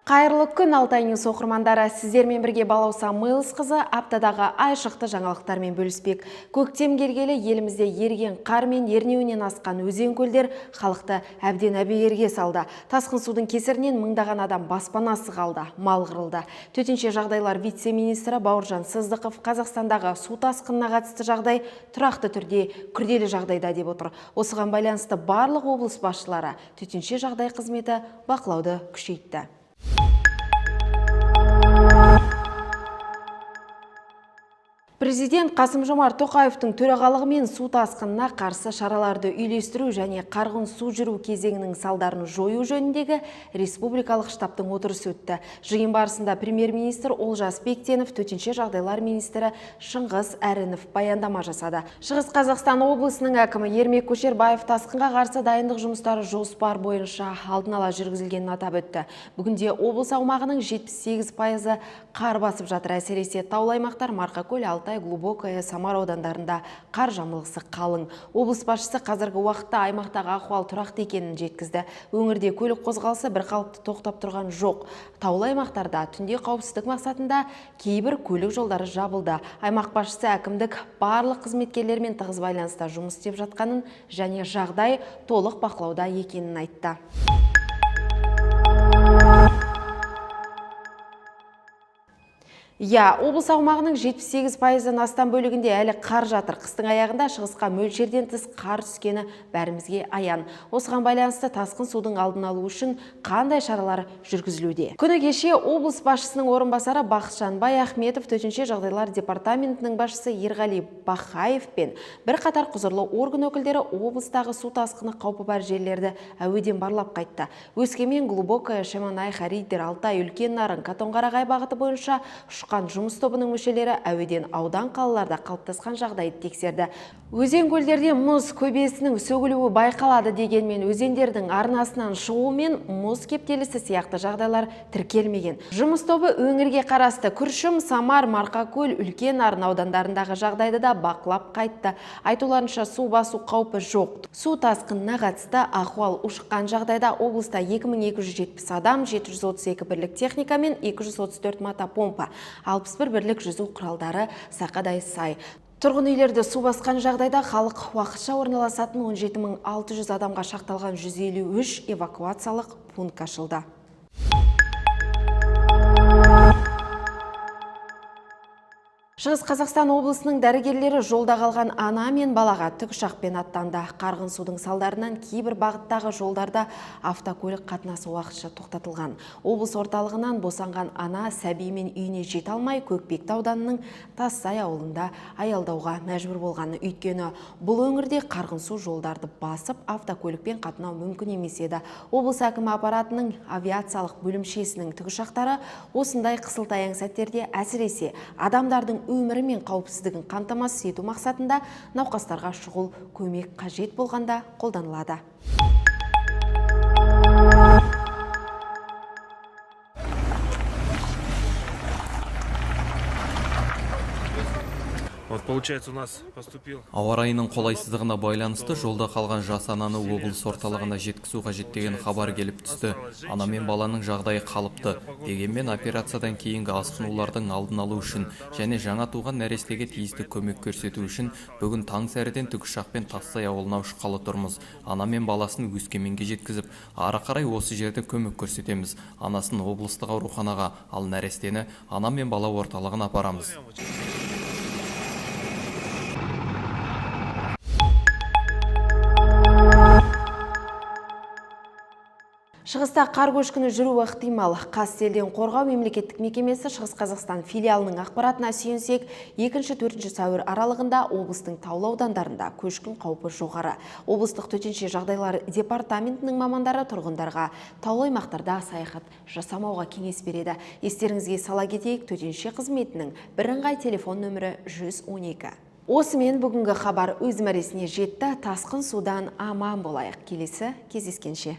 Қайырлы күн, Алтай Ньюс оқырмандары. Сіздермен бірге Балауса Мэлсқызы аптадағы айшықты жаңалықтармен бөліспек. Көктем келгелі елімізде еріген қар мен ернеуінен асқан өзен көлдер халықты әбден әбігерге салды. Тасқын судың кесірінен мыңдаған адам баспанасыз қалды, мал қырылды. Төтенше жағдайлар вице-министрі Бауыржан Сыздықов Қазақстандағы су тасқынына қатысты жағдай тұрақты түрде күрделі жағдайда деп отыр. Осыған байланысты барлық облыс басшылары, төтенше жағдай қызметі бақылауды күшейтті. Президент Қасым-Жомарт Тоқаевтың төрағалығымен су тасқынына қарсы шараларды үйлестіру және қарғын су жүру кезеңінің салдарын жою жөніндегі республикалық штабтың отырысы өтті. Жиын барысында премьер-министр Олжас Бектенов, төтенше жағдайлар министрі Шыңғыс Әрінов баяндама жасады. Шығыс Қазақстан облысының әкімі Ермек Көшербаев тасқынға қарсы дайындық жұмыстары жоспар бойынша алдын ала жүргізілгенін атап өтті. Бүгінде облыс аумағының 78%-ы қар басып жатыр. Әсіресе таулы аймақтар Марқакөл, Алтай, Глубокое, Самар аудандарында қар жамылғысы қалың. Облыс басшысы қазіргі уақытта аймақтағы ахуал тұрақты екенін жеткізді. Өңірде көлік қозғалысы бір қалыпты тоқтап тұрған жоқ. Таулы аймақтарда түнде қауіпсіздік мақсатында кейбір көлік жолдары жабылды. Аймақ басшысы әкімдік барлық қызметкерлермен тығыз байланыста жұмыс істеп жатқанын және жағдай толық бақылауда екенін айтты. Иә, облыс аумағының 78%-дан астам бөлігінде әлі қар жатыр. Қыстың аяғында шығысқа мөлшерден тыс қар түскені бәрімізге аян. Осыған байланысты тасқын судың алдын алу үшін қандай шаралар жүргізілуде? Күні кеше облыс басшысының орынбасары Бақытжан Баяхметов, төтенше жағдайлар департаментінің басшысы Ерғали Бахаев пен бірқатар құзырлы орган өкілдері облыстағы су тасқыны қаупі бар жерлерді әуеден барлап қайтты. Өскемен, Глубокое, Шемонаиха, Риддер, Алтай, Үлкен Нарын, Катонқарағай бағыты бойынша ұшқан жұмыс тобының мүшелері әуеден аудан қалаларда қалыптасқан жағдайды тексерді. Өзен көлдерде мұз көбесінің сөгілуі байқалады дегенмен, өзендердің арнасынан шығуы мен мұз кептелісі сияқты жағдайлар тіркелмеген. Жұмыс тобы өңірге қарасты Күршім, Самар, Марқакөл, Үлкен Нарын аудандарындағы жағдайды да бақылап қайтты. Айтуларынша, су басу қаупі жоқ. Су тасқынына қатысты ахуал ушыққан жағдайда облыста 2270 адам, 732 бірлік техника мен 234 мотопомпа, 61 бірлік жүзу құралдары сақадай сай. Тұрғын үйлерді су басқан жағдайда халық уақытша орналасатын 17 600 адамға шақталған 153 эвакуациялық пункт ашылды. Шығыс Қазақстан облысының дәрігерлері жолда қалған ана мен балаға тікұшақпен аттанды. Қарғын судың салдарынан кейбір бағыттағы жолдарда автокөлік қатынасы уақытша тоқтатылған. Облыс орталығынан босанған ана сәбиімен үйіне жете алмай, Көкпекті ауданының Тассай ауылында аялдауға мәжбүр болған. Өйткені бұл өңірде қарғын су жолдарды басып, автокөлікпен қатынау мүмкін емес еді. Облыс әкімі аппаратының авиациялық бөлімшесінің тікұшақтары осындай қысылтаяң сәттерде, әсіресе адамдардың өмірі мен қауіпсіздігін қамтамасыз ету мақсатында, науқастарға шұғыл көмек қажет болғанда қолданылады. Вот получается, у нас поступил Ауа райының қолайсыздығына байланысты жолда қалған жас ананы облыс орталығына жеткізу қажет деген хабар келіп түсті. Ана мен баланың жағдайы қалыпты. Дегенмен операциядан кейінгі асқынулардың алдын алу үшін және жаңа туған нәрестеге тиісті көмек көрсету үшін бүгін таң сәріден тікұшақпен Тассай ауылына ұшқалы тұрмыз. Ана мен баласын Өскеменге жеткізіп, ары қарай осы жерде көмек көрсетеміз. Анасын облыстық ауруханаға, ал нәрестені ана мен бала орталығына апарамыз. Шығыста қар көшкіні жүруі ықтимал. Қазселденқорғау мемлекеттік мекемесі Шығыс Қазақстан филиалының ақпаратына сүйенсек, 2-4 сәуір аралығында облыстың таулы аудандарында көшкін қаупі жоғары. Облыстық төтенше жағдайлар департаментінің мамандары тұрғындарға таулы аймақтарда саяхат жасамауға кеңес береді. Естеріңізге сала кетейік, төтенше қызметінің бірыңғай телефон нөмірі 112. Осымен бүгінгі хабар өз мәресіне жетті. Тасқын судан аман болайық. Келесі кездескенше.